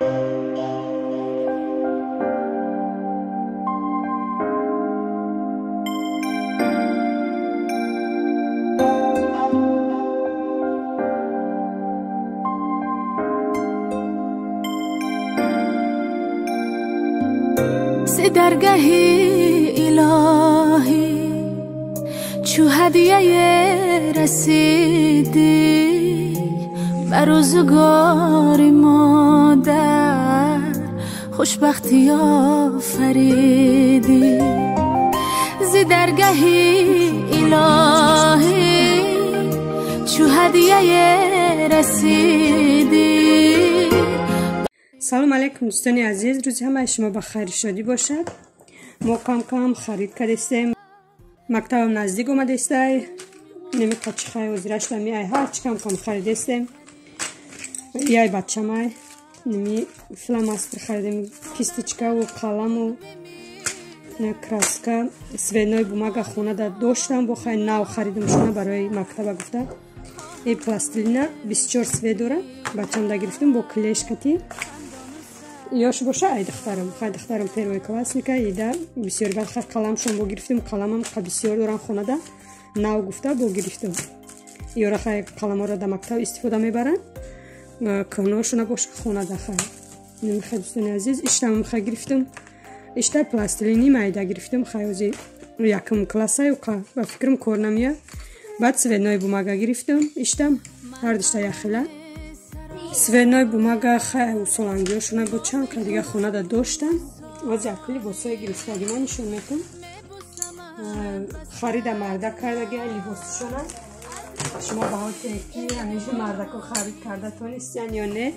درگه الهی چو هدیه رسیدی بر روزگار مادر خوشبختی آفریدی. ز درگه الهی چو هدیه رسیدی. سلام علیکم دوستان عزیز، روزی همه شما به خیر شادی باشد. ما کم کم خرید کردیم، مکتبم نزدیک اومده است، نمیخواد چی خیلی وزیرش می ای هر چی کم کم خریدستیم. یای بچه مای نمی فلاماستر خریدیم، кисточка و قلم و краска цветной бумага خونه در داشتم، با خیلی نو خریدم شونه برای مکتب گفته. ای пластилина 24 цвет داره، بچم دا گرفتیم با клей کتی. یاش باشه ای دخترم، خیلی دخترم первый классника ایده بسیار بد خیلی قلمشون با گرفتیم، قلمم بسیار دارم خونه ده نو گفته با گرفتم. یارا خیلی قلم ها را در مکتب استفاده میبرن، کهنه‌هاشون باشه خونه ده خیلی. نمیخواد دوستان عزیز، اشتم خیلی گرفتم، اشتا пластилини майда گرفتم، خیلی یکم классай و فکرم کار نمیاد. بعد цветной бумага گرفتم، اشتم هر دشتا یخله цветной бумага خیلی اصولانگیاشونه بود چند که دیگه خونه ده داشتم. از یک لباسای گرفتگی من نشون میتم، خرید مرده کردگی لباسشونه. شما به حال که همیشه مردکا خرید کرده تونستین یا نه.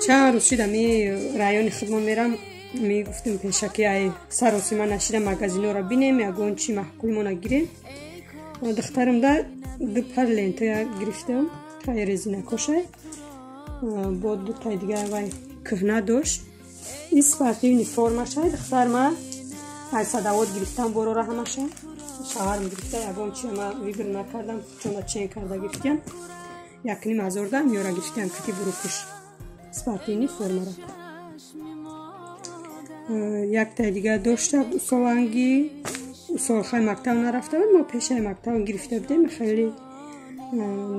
چند روز شد می رایان خودمان میرم، میگفتیم پیشکی ای سراسیمه نشیده مگازینا را بینیم، یگان چی محکولی ما نگیریم. دخترم ده دو پر لنتا گرفتم، خیلی رزینه کشه با دو تای دیگه وای کهنه داشت. این سپرتی یونیفرمش های دختر ما از صدوات گرفتم، برو را همشه شوهرم گرفته، یگان چی ما ویبر نکردم چون چین کرده گرفتیم. 1.5 هزار ده میاره گرفتیم کتی بروکش سپرتی یونیفرم را. یک تای دیگه داشته سالانگی سال خیلی مکتب نرفته بود، ما پیش مکتب گرفته بودیم. خیلی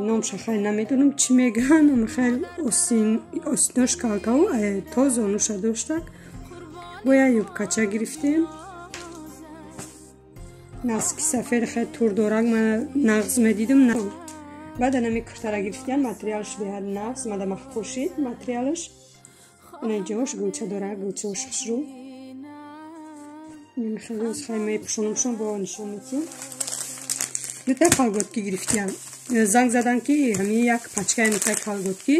نامش خیلی نمیدونم چی میگن، خیلی остинош калтау то зонуша доштак. Бо як юбкача гирифтем, носки сафед хеле турдорак ман нағз медидим. Баъд анами куртара гирифтем, материалш беҳад нағз мада маҳқул шид материалш. Ана ҷош гулча дора, гулчаош хушрӯ. Хеле хеле мепӯшонамшон бо нишон метиҳем. Дута колготки гирифтем, занг задан ки ҳамин як пачкаи митай колготки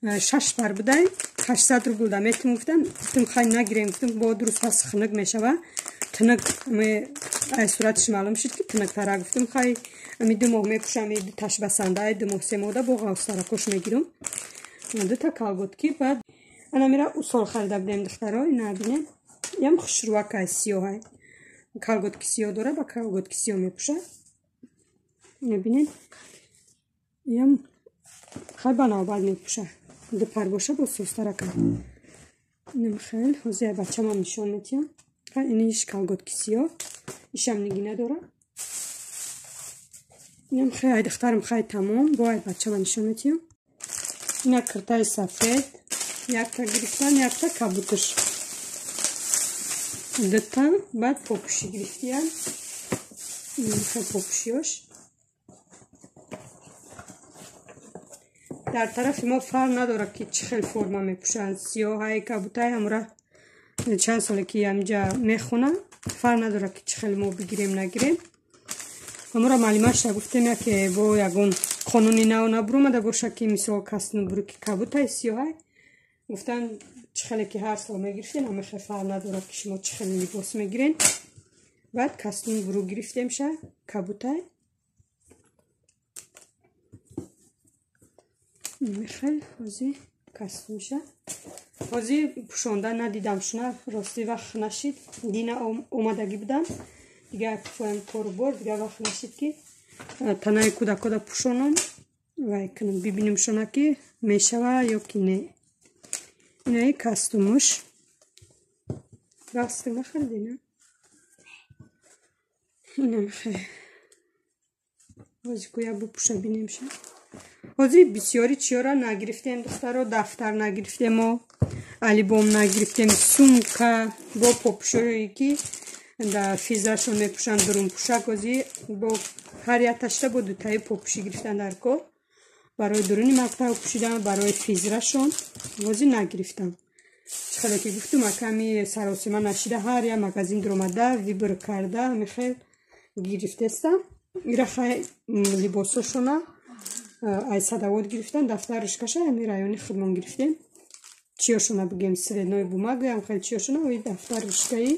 6 пар будай 800 рубл да метим гуфтам. Гуфтам хай нагирем, гуфтам бо дуруст пас хунук мешава, тинак ай суратиш маълум шуд ки тинактара. Гуфтам хай ами 2 моҳ мепӯшам, ду таш басанда, 2 моҳ 3 моҳда бо ғавсаракош мегирам. Дута колготки. Баъд ана мера усол харида будем духтаро, ина бинем, ям хушрӯакай сиёҳай, колготки сиёҳ дора, ба колготки сиёҳ мепӯша. Мебинед, ям хай ба навбат мепӯша, ду пар боша бо сустарака. Инам хел ҳозир бачамам нишон метиҳам. Иниш колготки сиёҳ, ишам нигина дора. Инам хел ай духтарам хай тамом, бо ай бачама нишон метиҳам. Ина киртаи сафед якта гирифтан, якта кабуташ дута. Баъд попуши гирифтиям, хел попушиёш. Дар тарафи мо фарқ надорад ки чӣ хел форма мепӯшанд, сиёҳай кабутай ҳамра чанд соле ки ҳаминҷа мехонам, фарқ надорад ки чӣ хел мо бигирем нагирем. Ҳамора маълимаша гуфтем яке бо ягон қонуни нав набуромада боша ки мисол кастну буруки кабутай сиёҳай. Гуфтан чӣ хеле ки ҳар сол мегирифтем, ҳамин хел фарқ надорад ки шумо чӣ хел либос мегирен. Баъд кастну бурук гирифтемша кабутай. Михел ҳози кастумша ҳози пӯшонда надидам шуна, рости вақт нашид, дина омадагӣ будам, дигар поям корубор, дигар вақт нашид ки танаи кӯдакода пӯшонам вай кунам, бибинем шуна ки мешава ё ки не. Инаи костюмуш. Расту нахариди, на? Инам хе. Ҳозир кӯя бупӯша бинемша. Ҳозир бисёри чиёра нагирифтем, духтаро, дафтар нагирифтемо, алибом нагирифтем, сумка бо попӯшое ки дар физрашон мепӯшанд, дурунпӯшак ҳозир бо ҳар як ташта бо дутаи попӯшӣ гирифтан дар кор. Барои дуруни мактаб пӯшидан, барои физрашон ҳозир нагирифтам. Чӣ хеле ки гуфтум, аками саросима нашида ҳар як магазин дуромада вибр карда мехел гирифтестам. Ира хай либосошона ай садавод гирифтан, дафтарушкаша ами райони худмон гирифтем. Чиёшона бигем средной бумага, ам хел чиёшона ои дафтарушкаи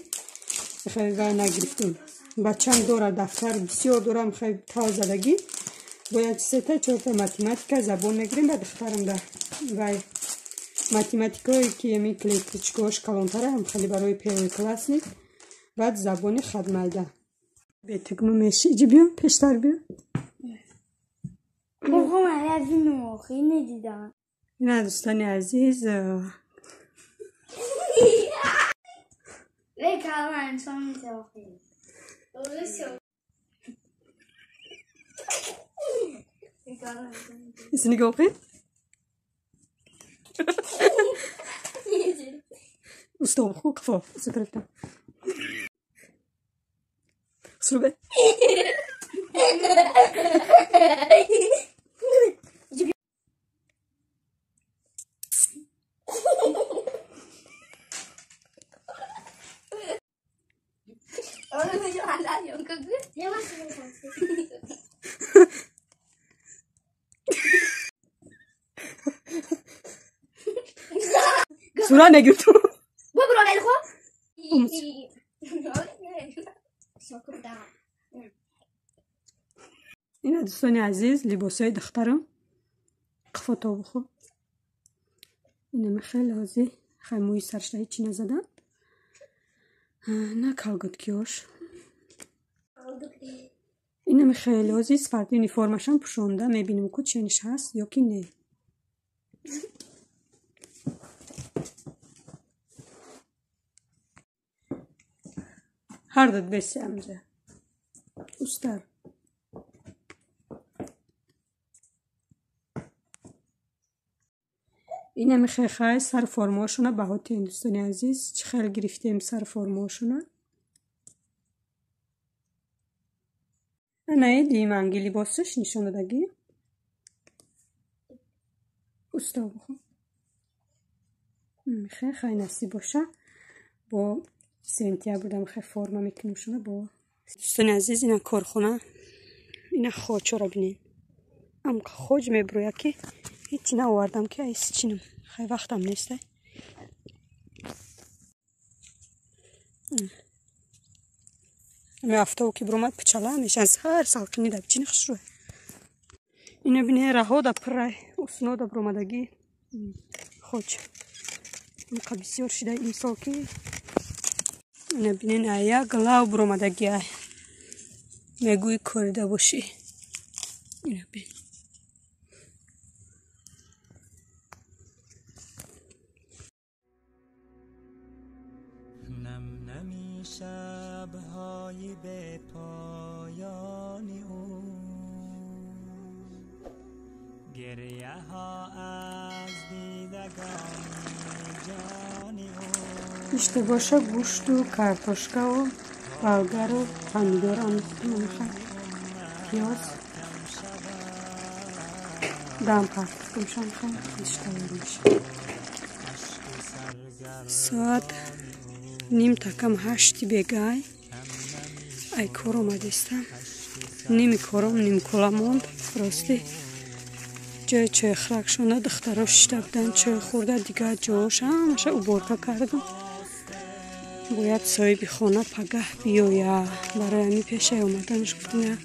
хел вай нагирифтем. Бачам дора дафтар бисёр дорам хел тав задагӣ. Бояд сета чорта математика забон мегирем ба духтарам да вай математикое ки ами клеточкаош калонтара ам хеле барои первый классник, баъд забони хадмайда. Бетугму меши иҷи биё, пештар биё. Ина дӯстони азиз, нигоҳ кун. Устоб ху қафо, ситрафта. Хусрубе. Сура негирту. Ина дӯстони азиз, либосҳои духтарам қафото бухо. Инами хеле ҳозир хай мӯи саршта ҳечи назадам. На калготкиёш. Инами хеле ҳозир спортивный формашам пӯшонда мебинем ку чениш ҳаст ё ки не. Ҳар дод беси амҷа. Устар. Инами хехай сар формаошона баҳотен дӯстони азиз, чӣ хел гирифтем сар формаошона. Анаи лиманги либосаш нишон додагӣ. Усто бухо. Хай насиб боша. Бо сентябрда мехай форма мекунем шуна бо. Дӯстони азиз, ина корхона, ина хочора бинед. Амка хоҷ меброяд ки ҳечи наовардам ки айс чинам. Хай вақтам нестай. Ами афтоб ки биромад пичала мешан сар салқини да бичини хушрӯй. Ина бине раҳо да пуррай усно да биромадагӣ хоҷ. Амка бисёр шида имсол ки ина бинен ая глав биромадагӣ ай. Мегӯи корида бошӣ. Ина бин. نم نمی شبهای به پایان او، گریه ها از دیدگان جان او. Ишта боша гӯшту картошкаву болгару помидор андохтам мехай пиёз дам партофтам шамхай иштавар меша. Соат ним такам 8 бегай ай кор омадистам. Ними кором нимкола монд. Рости ҷои чойхӯракшона духтаро шишта буданд, чой хӯрда, дигар ҷош ҳамаша уборка кардам. Бояд соҳиби хона пагаҳ биёя. Барои ҳамин пешаи омаданаш гуфтам я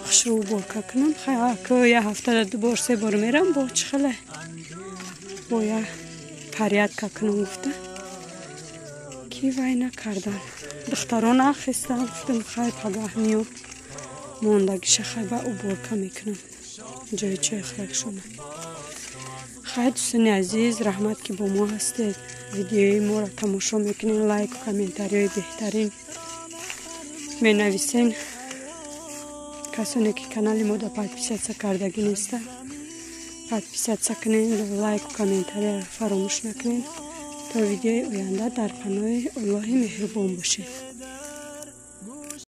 хушрӯ уборка кунам. Хай ака я ҳафтада ду бор се бор мерам, бо чӣ хеле боя порядка кунам гуфта. Ки вай накардан. Духтаро нахестан, гуфтам хай пагаҳ миём. Мондагиша хай ба уборка мекунам. Ҷои чойхӯракшона. Хай, дӯстони азиз, раҳмат, ки бо мо ҳастед, видеои моро тамошо мекунед, лайку комментариҳои беҳтарин менависен. Касоне ки канали мода подписаться кардагӣ нестанд, подписаться кунед, лайку комментария фаромӯш накунед. То видеои оянда дар паноҳи Аллоҳи меҳрубон бошед.